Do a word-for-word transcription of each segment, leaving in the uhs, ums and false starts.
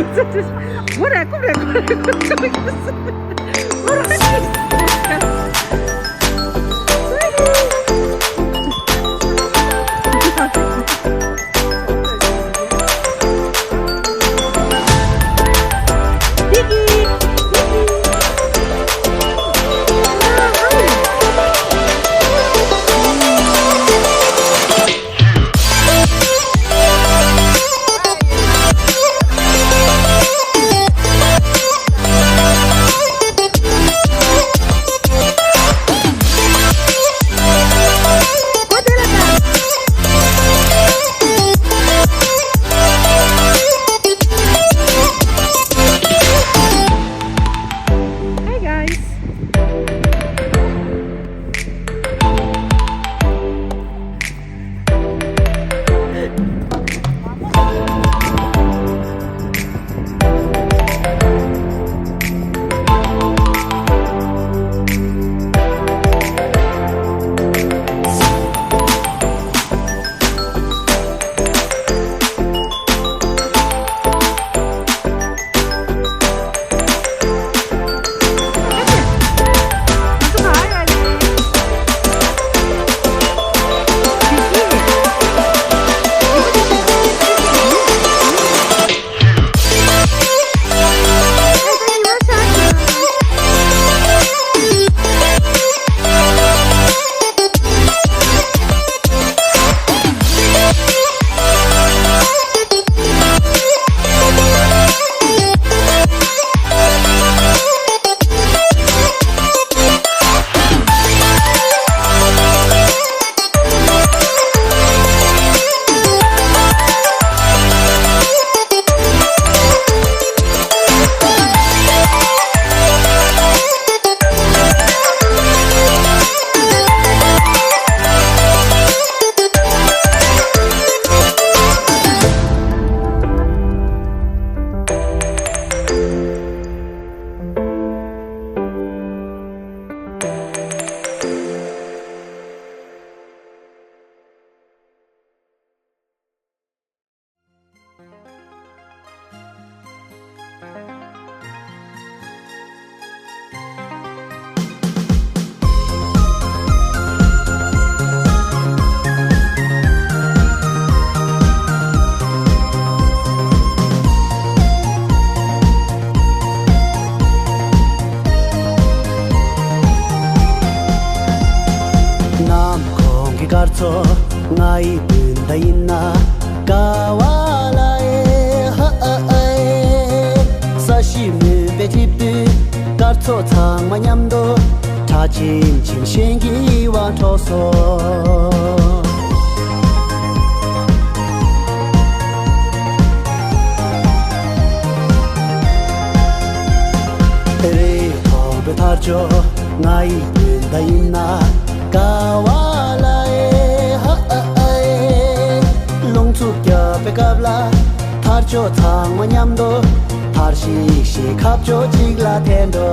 What a good, what a good. Hi guys. ནམ་གུང་གི་སྐར་ཚོགས་ང་ཡི་སྤུན་ཟླ་ཡིན་ན། ཀ་བ་ལ་ཨེ་ཧ་ཨ་ཨེ། ས་གཞི་མུན་པས་འཁྲིགས་དུས་སྐར་ཚོགས་ཚང་མ་མཉམ་དུ་གྲགས་ཆེམ་ཆེམ་ཞེན་གྱི་དབང་འཕྲོག་སོང་། རི་མཐོན་པོའི་མཐའ་མཇུག་ང་ཡི་སྤུན་ཟླ་ཡིན་ན། ཀ་བ་ལ་ཨེ་ཧ་ཨ་ཨེ། རླུང་འཚུབ་རྒྱག་པའི་སྐབས་ལ་མཐའ་མཇུག་ཚང་མ་མཉམ་དུ་ཐར་ཤིག་ཤིག་ཁ་ཕྱོགས་གཅིག་ལ་འཐེན་འགྲོ།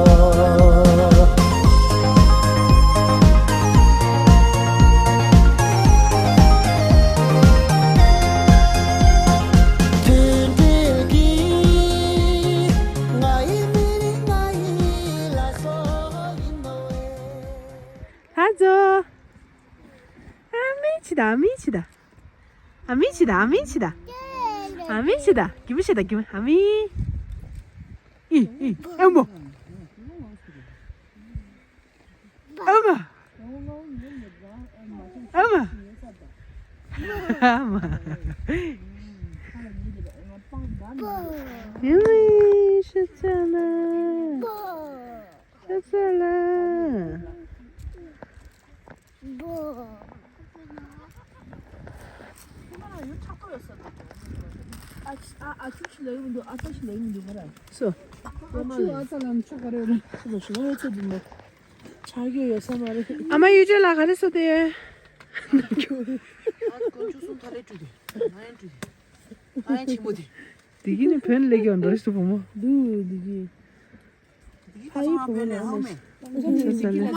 མཐུན་སྒྲིལ་གྱིས་ང་ཡི་མི་རིགས་ང་ཡི་ལ་སོགས་ཡིན་ནོ། ཧ་ཛོ། ཨ་མི་ཆི་ད། ཨ་མི་ཆི་ད། ཨ་མི་ཆི་ད། ཨ་མི་ཆི་ད། ཨ་མི་ཆི་ད། གི་མི་ཆི་ད། གི་མི། ཨ་མི། ཨི་ཨི། ཨ་མ། ཨ་མ། ཨ་མ། ཨ་མ། ཨ་མི། ཤ་ཚ་ལ། ཤ་ཚ་ལ། སོ། ཨ་མ་ཡོད་ཚད་འདི་མོ། ཆ་རྒྱུས་ཡོད་ས་མ་རེད། ཨ་མ་ཡུལ་ལྗོངས་ལ་ག་རེ་བཟོ་དེ་ཡོད། ཨ་ཁོ་ཆུ་སུམ་ཐ་ལེ་བྲུས་དེ། ང་ཡང་བྲུས་དེ། ཨ་ཡང་ཆེན་པོ་དེ། དེ་གི་ནི་བོན་ལེགས་ཡོང་འགྲོ་སུ་བུ་མོ། འདུག་འདི་གི། ཕ་ཡི་བུ་མོ་ལ་ཧོ་མེ། ཁོ་མ་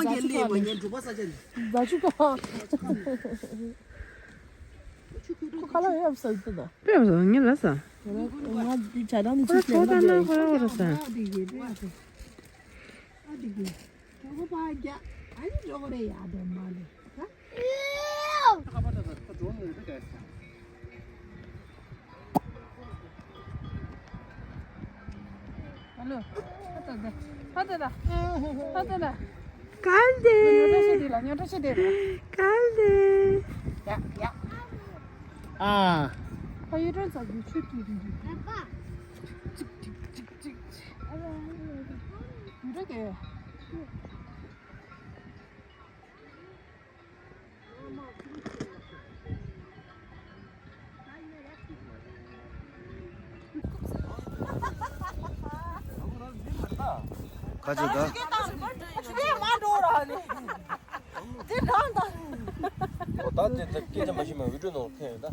གེ་ལེ་མ་ཉན་གྲུ་པ་ས་ཆ་ནི། ཛ་ཆུ་ཀ། ཁོ་ཁ་ལག་ཡབ་ས་ཡིན་ད། པེ་ཡབ་ས་ངས་ལ་ས། ང་འདི་ཇ་དང་འདི་ཁོ་ཆུ་ཁྲོ་ད་ན་ཁོ་ར་ཁོ་ར་ས། ཨ་དེ་གི་དེ་ཨ་དེ་གི་དེ་གོ་པ་རྒྱ་ཨ་ནི་འགྲོ་གི་རེད་ཡ་དེ་མ་ལེ། ད། ཨ་ལོ། ཧ་ད་ད། ཧ་ད་ད། ཧ་ད་ད། གལ་ཏེ། ཉོ་འདྲ་ཤེས་དེ་ལ་ཉོ་འདྲ་ཤེས་དེ་ལ། གལ་ཏེ། ཡ་ཡ། ཨ། ཕ་ཡུལ་དྲན་ཚ་གི་ཆུ་གི་རིང་རིང་། ཅིག་ཅིག་ཅིག་ཅིག་ཡུལ་དྲན་གི། ཁ་ཆེ་ད། ད་དེ་དེ་སྐད་ཆ་མ་ཤེས་མ་བི་ཌིའོ་ནང་ཁེལ་ཡོད་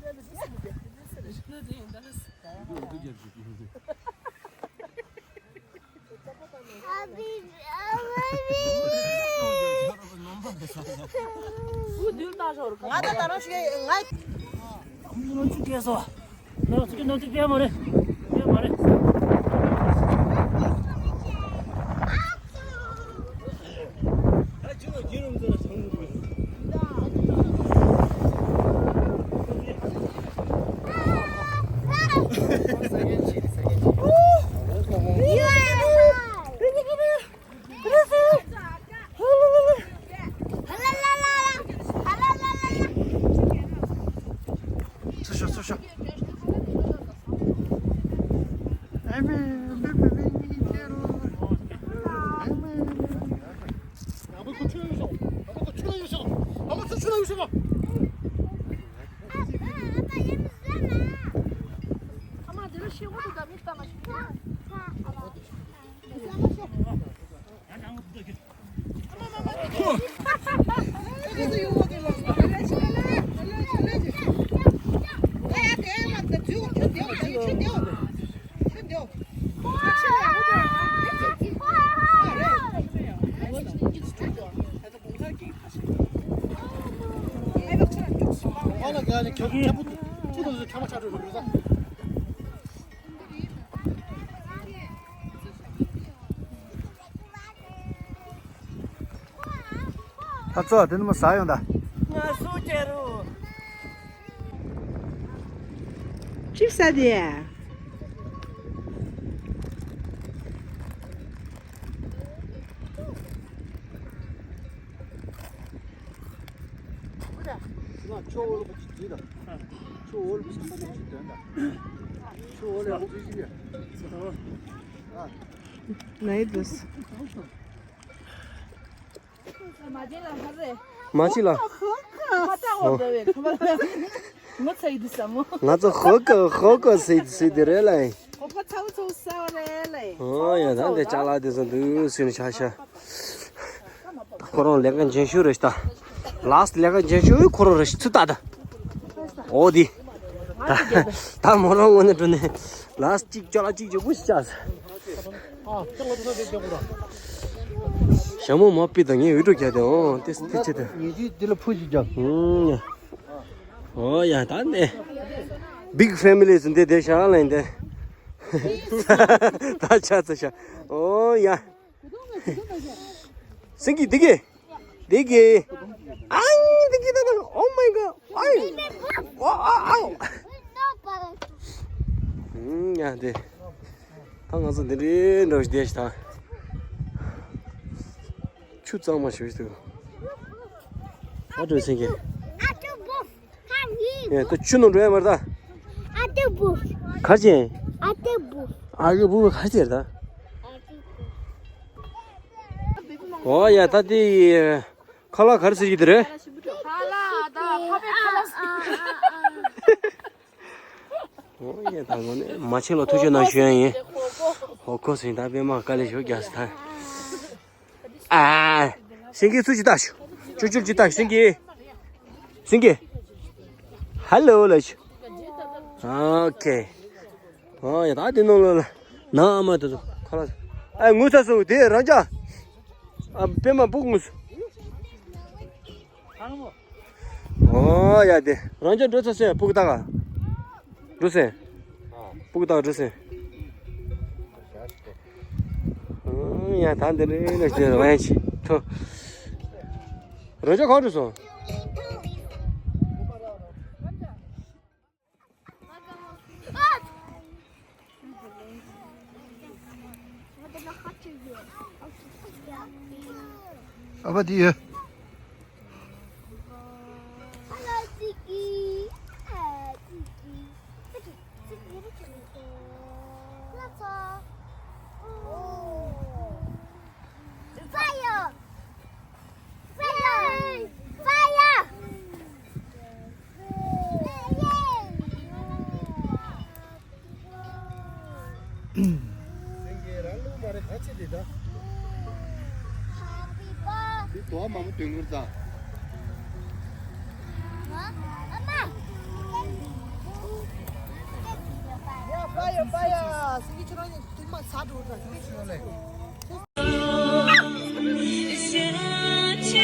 ད། ང་ད་ད་རང་ཞིག་ང་། ང་ཚོ་ནང་ཚུད་སོ། ནང་ཚུད་ནང་ཚུད་པས་མ་རེད། པས་མ་རེད། ཚུར་ཤོག་ཚུར་ཤོག་ད་ཚོ་དེ་ནི་མོ་ཟ་ཡོང་ད། ང་སུ་ཅེ་རུ། ཅིབ་ས་དེ། ཁྱོད་འོ་ལོ་པ་ཅིག་བྲིས་དང་། ཁྱོད་འོ་ལོ་པ་ཅིག་བྲིས་དང་། ཁྱོད་འོ་ལོ་ཡག་བྲིས་ཤིག་ཡ། ཨ། ལའི་དུས། མ་ཅི་ལ། ང་ཚོ་ཧོ་ཀ་ཧོ་ཀ་ཟེར་ཟེར་དེ་རེད་ལ། ཨོ་ཡ་ད་འདི་ཅ་ལག་དེ་ཚོ་འདུག་སུན་ཤ་ཤ། ཁོ་རང་ལས་ཀ་འཇོན་ཤོས་རེད་ཤག་ད། ལཱསི་ལས་ཀ་འཇོན་ཤོས་ཁོ་རང་རེད་ཤག་ཚུར་ལྟ་ད། ཨོ་དེ། ད་ད་མོ་རང་ངོ་ནས་འགྲོ་ནས་ལཱསི་གཅིག་ཅ་ལག་གཅིག་ཅིག་པོ་ཞིག་བཅག་ཟེར། ཞྭ་མོ་མ་པི་དང་ངའི་འུ་ཕྲུག་གྱ་དེ་འོང་དེ་དེ་ཆེ་དེ། ཉེ་དུས་འདི་ལ་ཕུ་ཞིག་རྒྱབ། ཨོ་ཡ་ད་ནས། བིག་ཕེ་མི་ལི་ཟིན་དེ་དེ་ཤ་ལ་ཡིན་དེ། ད་ཆ་ཚ་ཤ། ཨོ་ཡ། སེང་གེ་འདི་གི། འདི་གི། ཨང་འདི་གི་ད་ད། Oh my god. ཨའི། ཨོ་ཨ་ཨའོ། ཨུམ་ཡ་དེ། ད་ང་ཚོ་འདི་འདྲའི་འདྲ་བོ་ཞིག་བསྡད་ཤག་ད། ཆུ་གཙང་མ་ཞིག་འདུག་ཨ་འགྲོ་སེང་གེ། ཨ་ཏུ་བུ། ཧ་ཡི། ཨེ་ད་ཆུ་ནང་འགྲོ་ཡ་མ་རེད་ད། ཨ་ཏུ་བུ། གར་ཅན། ཨ་ཏུ་བུ། ཨ་གི་བུ་གར་ཅན་རེད་ད། ཨ་ཏུ་བུ། ཨོ་ཡ་ད་དེ་ཁ་ལག་ག་རེ་ཟེར་གྱི་དེ་རེད། ཁ་ལག་ད་ཕ་བའི་ཁ་ལག་ཟེར། ཨོ་ཡ་ད་ངོ་ནས་མ་ཆེན་ལ་ཐུགས་རྗེ་གནང་ཞུ་ཡ་ཡིན། ཧོ་ཀོ་ཟེར་ད་པད་མ་དཀའ་ལས་ཞོ་རྒྱག་ཟེར་ད། ཨ། སེང་གེ་ཚུར་ཅིག་ལྟ་ཞུ། ཅུ་ཅུ་ཅིག་ལྟ་ཞུ་སེང་གེ། སེང་གེ། ཧ་ལོ་ལ་ཞུ། ཨོ་ཁེ། ཨོ་ཡ་ད་དེ་ནང་ལ་ལ། ནང་ཨ་མ་དེ་ཚོ་ཁ་ལག་ཨ་ངུ་ཚ་སོང་དེ་རང་ཅག་ཨ་པད་མ་སྤུ་གུ་ངུ་སོང་། ཨོ་ཡ་དེ། རང་ཅག་འགྲོ་ཚར་སོང་། སྤུ་གུ་ལྟ་ག་འགྲོ་སོང་། སྤུ་གུ་ལྟ་ག་འགྲོ་སོང་། ཨང་། ཡ་ད་འདི་རེད་ལ་ཞེས་ཝན་ཆི་ཐོ། རང་ཅག་གང་འགྲོ་སོང་། ཨ་ཕ་དེ་ཡོད། Fire! Fire! Fire! སེང་གེ་རང་ལུགས་མ་རེད། ག་ཚད་དེ་ད། འདི་དོ་མང་པོ་དོན་ཁུར་ཙང་། ཡ་པ་ཡ་པ་ཡ། སེང་གེ་ཁྱོད་རང་ཡང་དུ་མ་ཚ་འགྲོ་ཙང་། སེང་གེ་ཁྱོད་རང་ལས། ཨ་ཅག་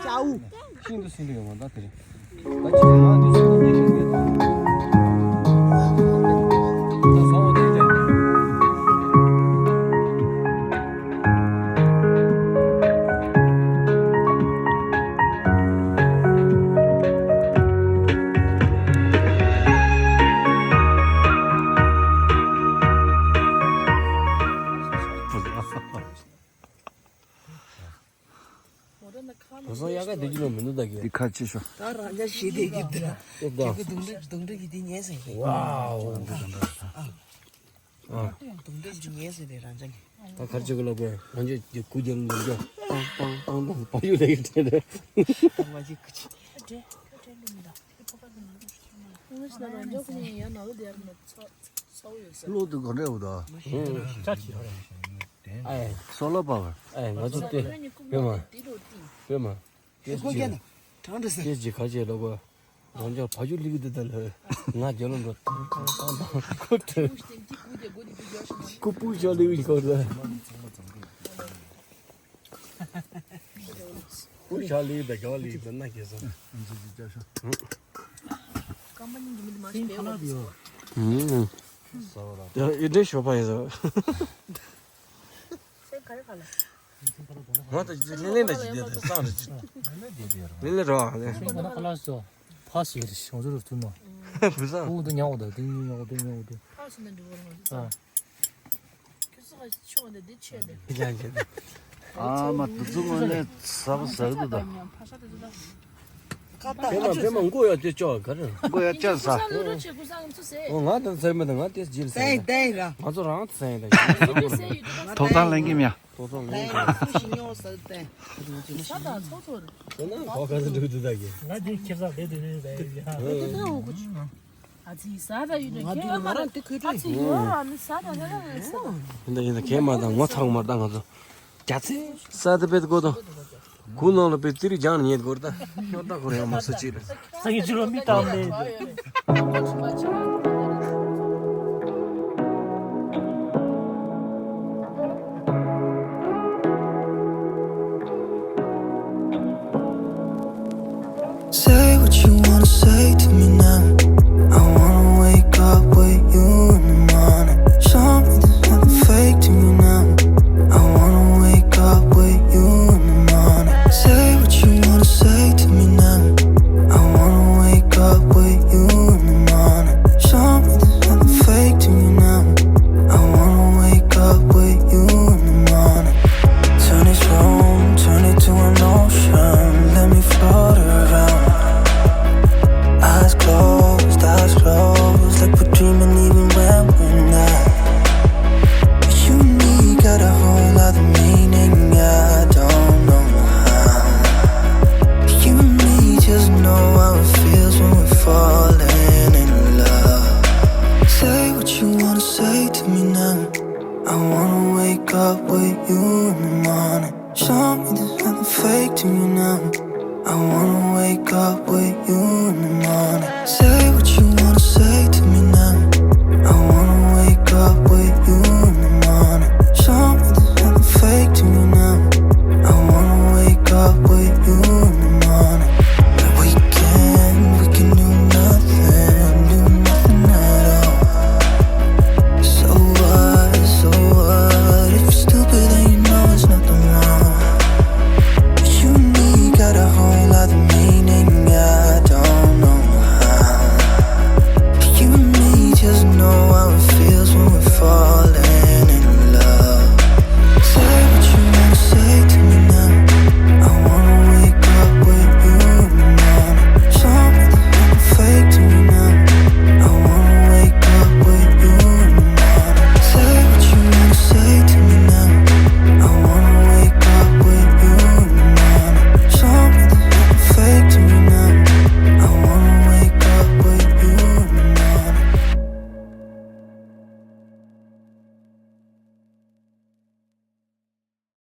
ཨ་འུ། ཤིན་ཏུ་སེང་གེ་ཡོང་བ་ད་དེ་རེད། ང་ཚོ་དབྱར་ཁ་བསྡད་རྒྱུ་ལ་མི་འདུག་ད་གི། འདི་ཁ་ཕྱེ་ཤོག་ད་རང་ཅག་ཞེ་བདེ་གི་འདི་ལ། ཨེ་ད། རྒྱུ་གུ་དུང་སྒྲ་དུང་སྒྲ་གི་འདི་ཉན་སོང་གི། ཝའོ། ཨ། དུང་སྒྲ་འདི་ཉན་སོང་རེད་རང་ཅག་གི། ད་གར་ཅིག་ལ་གོ་ང་ཚོས་ཀྱི་སྐུ་རྒྱབ་ལ་འགྲོ་རྒྱུ། ཏང་ཏང་ཏང་ཏང་བ་ཡུ་ལ་ཡི་དྲན་རེད། ད་ང་ཅིག་སྐུ་ཅི། བློ་དུ་ག་འདྲ་འོ་ད། ཨེ། སོ་ལར་པ་ཝར། ཨེ། ང་ཚོ་དེ། བེ་མ། བེ་མ། ཁོ་རྒྱ་ན། གྲང་འདྲ་ཟེར། ཁྱེད་ཀྱི་ཁ་ཆེ་ལ་གོ། རང་ཅག་བ་ཡུ་ལི་གི་དུ་ད་ལ། ང་རྒྱ་ལོ་འགྲོ་ཏང་ཏང་ཏང་ཏང་ཁོ་དེ། སྐུ་སྤུ་ཞོ་ལི་གི་གོ་ད། སྐུ་ཞོ་ལི་གི་ད་ག་ལི་ད་ན་གེ་ས། ཡ་ཡི་འདྲེ་ཞོ་པ་ཡི་ཟོ། ང་ད་ལེ་ལེ་འདྲ་ཅིག་བསྡད་དེ་སང་རེ་ཅིག་ལེ་ལེ་རོ། ཕ་སི་རེད་ཤོང་ཟུར་ཐུ་མ། བུ་སང་། ཁོང་དུ་ཉག་འོ་ད་དེ་ཉག་འོ་དེ་ཉག་འོ་དེ། ཕ་སི་ན་འགྲོ་བར་ང་ཚོ། ཨ། ཁྱོད་ཚོ་ཆུང་བ་འདི་ཆོས་འདི། ཡང་གི། ཨ་མ་དུ་ཚོ་ངོས་ནས་ཟ་བ་ཟ་གི་འདུག་ད། ཕ་ཤ་དེ་ཚོ་ད། ཁ་ཏ་བེ་མ་བེ་མ་མགོ་ཡ་དེ་ཅོག་ག་རེ། མགོ་ཡ་ཅན་ས། ཀུ་སང་ལུ་རོ་ཆེ་ཀུ་སང་ཚོ་ཟེ། ཨོ་ང་དང་ཟེར་མི་དང་ང་དེ་ཇིལ་ཟེར། ཏེ་ཏེ་ར། ང་ཚོ་རང་ཚོ་ཟེར་ཡིན་ད། ཐོབ་ཐང་ལེན་གི་མིན་ཡ། ཐོབ་ཐང་ལེན་གི་མིན་ཡ། སུ་ཞིག་ཉོ་ཟེར་ཏེ། ས་དང་ཚོགས་ཚོགས་རེད། ཁོ་ན་ཁོ་ག་ཚོད་འགྲོ་གི་འདུག་ད་གི། ང་དེ་ཁེ་བཟང་དེ་དེ་རེད་ཟེར་ཡ། ཨ་ཙི་ས་ད་ཡོད་ནི་ང་ཁྱེད་དེ་ང་རང་དེ་ཁོས་ཨ་ཙི་ཡོད་ཨ་ནི་ས་ད་ད་ད་ས་ད། ཡིན་ད་ཡིན་ད་ཁྱེད་མ་ད་ངོ་ཚ་བ་མ་ད་ང་ཚོ་རྒྱ་ཚེ་ས་ད་པེ་ད་གོ་ད་གུ་ནང་ལ་པེ་ཙི་རི་ལྗང་ནི་ཉེ་གོ་ད་ཤོར་ད་གོ་རེ་ཡང་མ་ས་ཅི་རེད། ས་གི་ཅི་རོ་མི་ཏང་ནི། Say what you wanna say to me now. I wanna wake up with you in the morning. Show me there's nothing fake to me now. I wanna wake up with you in the morning. Say what you wanna say to me now. I wanna wake up with you in the morning. you in the morning. Say what you wanna say to me now. I wanna wake up with you